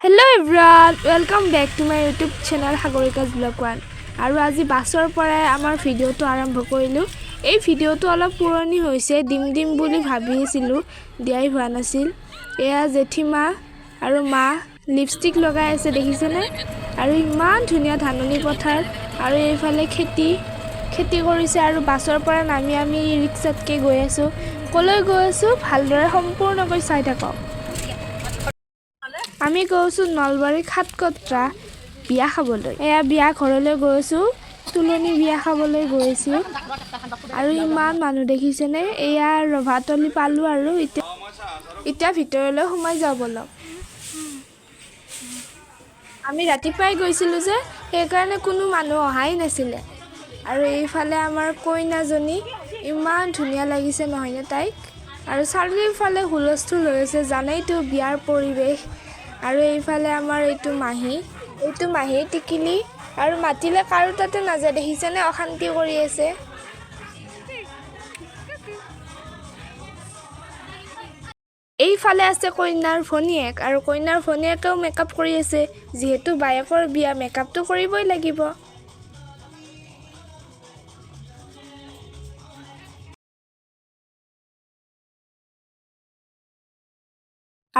Hello everyone, welcome back to my YouTube channel Sagarika's blog one. আৰু আজি বাছৰ পৰাই আমাৰ ভিডিঅ'টো আৰম্ভ কৰিলোঁ। এই ভিডিঅ'টো অলপ পুৰণি হৈছে, দিম দিম বুলি ভাবিছিলোঁ, দিয়াই হোৱা নাছিল। এয়া জেঠীমা আৰু মা লিপষ্টিক লগাই আছে, দেখিছেনে? আৰু ইমান ধুনীয়া ধাননি পথাৰ আৰু এইফালে খেতি খেতি কৰিছে। আৰু বাছৰ পৰা নামি আমি ৰিক্সাতকৈ গৈ আছোঁ। ক'লৈ গৈ আছোঁ ভালদৰে সম্পূৰ্ণকৈ চাই থাকক। আমি গৈছোঁ নলবাৰী খাটকটৰা বিয়া খাবলৈ। এয়া বিয়া ঘৰলৈ গৈ আছোঁ, তোলনি বিয়া খাবলৈ গৈ আছোঁ। আৰু ইমান মানুহ দেখিছেনে? এয়া ৰভাতলি পালোঁ আৰু এতিয়া এতিয়া ভিতৰলৈ সোমাই যাওঁ ব'লক। আমি ৰাতিপুৱাই গৈছিলোঁ যে, সেইকাৰণে কোনো মানুহ অহাই নাছিলে। আৰু এইফালে আমাৰ কইনাজনী, ইমান ধুনীয়া লাগিছে নহয়নে তাইক? আৰু চাৰিওফালে হুলস্থুল হৈ আছে, জানেইতো বিয়াৰ পৰিৱেশ। আৰু এইফালে আমাৰ এইটো মাহী, এইটো মাহীৰ টিকিলি। আৰু মাতিলে কাৰো তাতে নাযায়, দেখিছেনে? অশান্তি কৰি আছে। এইফালে আছে কইনাৰ ভনীয়েক আৰু কইনাৰ ভনীয়েকেও মেকআপ কৰি আছে। যিহেতু বায়েকৰ বিয়া, মেকআপটো কৰিবই লাগিব।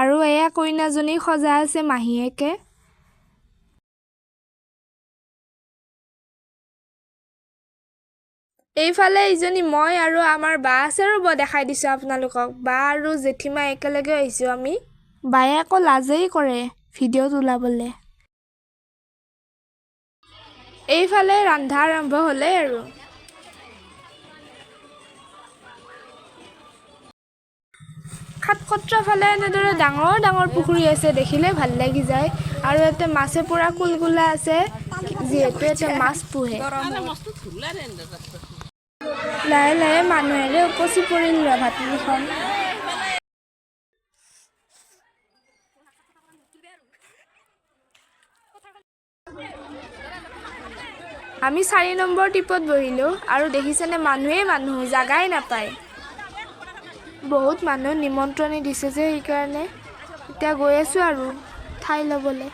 আৰু এয়া কইনাজনী সজাই আছে মাহীয়েকে। এইফালে এইজনী মই আৰু আমাৰ বা আছে, ৰ'ব দেখাই দিছোঁ আপোনালোকক। বা আৰু জেঠীমা একেলগে আহিছোঁ আমি। বায়ে আকৌ লাজেই কৰে ভিডিঅ'ত ওলাবলৈ। এইফালে ৰন্ধা আৰম্ভ হ'লেই আৰু খাটকটৰা ফালে এনেদৰে ডাঙৰ ডাঙৰ পুখুৰী আছে, দেখিলে ভাল লাগি যায়। আৰু ইয়াতে মাছে পূৰা কুলকুলা আছে, যিহেতু ইয়াতে মাছ পোহে। লাহে লাহে মানুহেৰে উপচি পৰিল ৰভাতলিখন। আমি 4 নম্বৰ টিপত বহিলোঁ। আৰু দেখিছেনে, মানুহেই মানুহ, জাগাই নাপায়। বহুত মানুহ নিমন্ত্ৰণি দিছে যে, সেইকাৰণে। এতিয়া গৈ আছোঁ আৰু ঠাই ল'বলৈ।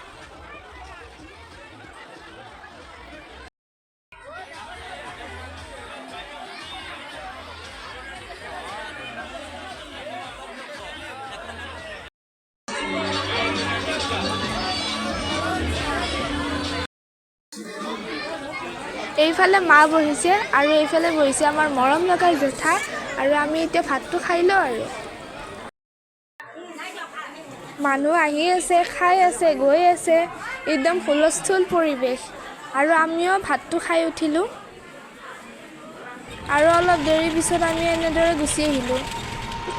এইফালে মা বহিছে আৰু এইফালে বহিছে আমাৰ মৰম লগা জেঠা। আৰু আমি এতিয়া ভাতটো খাই লওঁ। আৰু মানুহ আহি আছে, খাই আছে, গৈ আছে, একদম হুলস্থুল পৰিৱেশ। আৰু আমিও ভাতটো খাই উঠিলোঁ আৰু অলপ দেৰিৰ পিছত আমি এনেদৰে গুচি আহিলোঁ।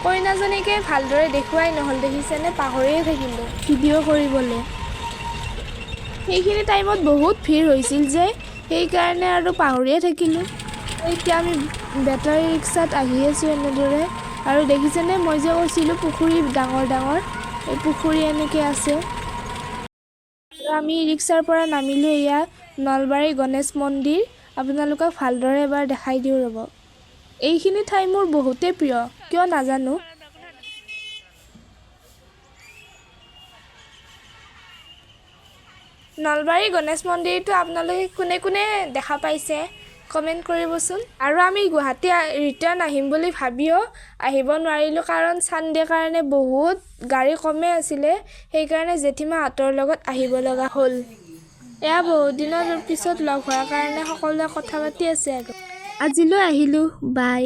কইনাজনীকে ভালদৰে দেখুৱাই নহ'ল, দেখিছেনে? পাহৰিয়ে থাকিলোঁ ভিডিঅ' কৰিবলৈ। সেইখিনি টাইমত বহুত ভিৰ হৈছিল যে, সেইকাৰণে আৰু পাহৰিয়ে থাকিলোঁ। এতিয়া আমি বেটাৰী ৰিক্সাত আহি আছোঁ এনেদৰে। আৰু দেখিছেনে, মই যে কৈছিলোঁ পুখুৰী ডাঙৰ ডাঙৰ, এই পুখুৰী এনেকৈ আছে। আৰু আমি ৰিক্সাৰ পৰা নামিলোঁ। এয়া নলবাৰী গণেশ মন্দিৰ, আপোনালোকক ভালদৰে এবাৰ দেখাই দিওঁ ৰ'ব। এইখিনি ঠাই মোৰ বহুতেই প্ৰিয়, কিয় নাজানো। নলবাৰী গণেশ মন্দিৰটো আপোনালোকে কোনে কোনে দেখা পাইছে, কমেণ্ট কৰিবচোন। আৰু আমি গুৱাহাটী ৰিটাৰ্ণ আহিম বুলি ভাবিও আহিব নোৱাৰিলোঁ, কাৰণ ছানডে কাৰণে বহুত গাড়ী কমেই আছিলে। সেইকাৰণে জেঠীমাহঁতৰ লগত আহিব লগা হ'ল। এয়া বহুত দিনৰ পিছত লগ হোৱাৰ কাৰণে সকলোৱে কথা পাতি আছে। আৰু আজিলৈ আহিলোঁ, বাই।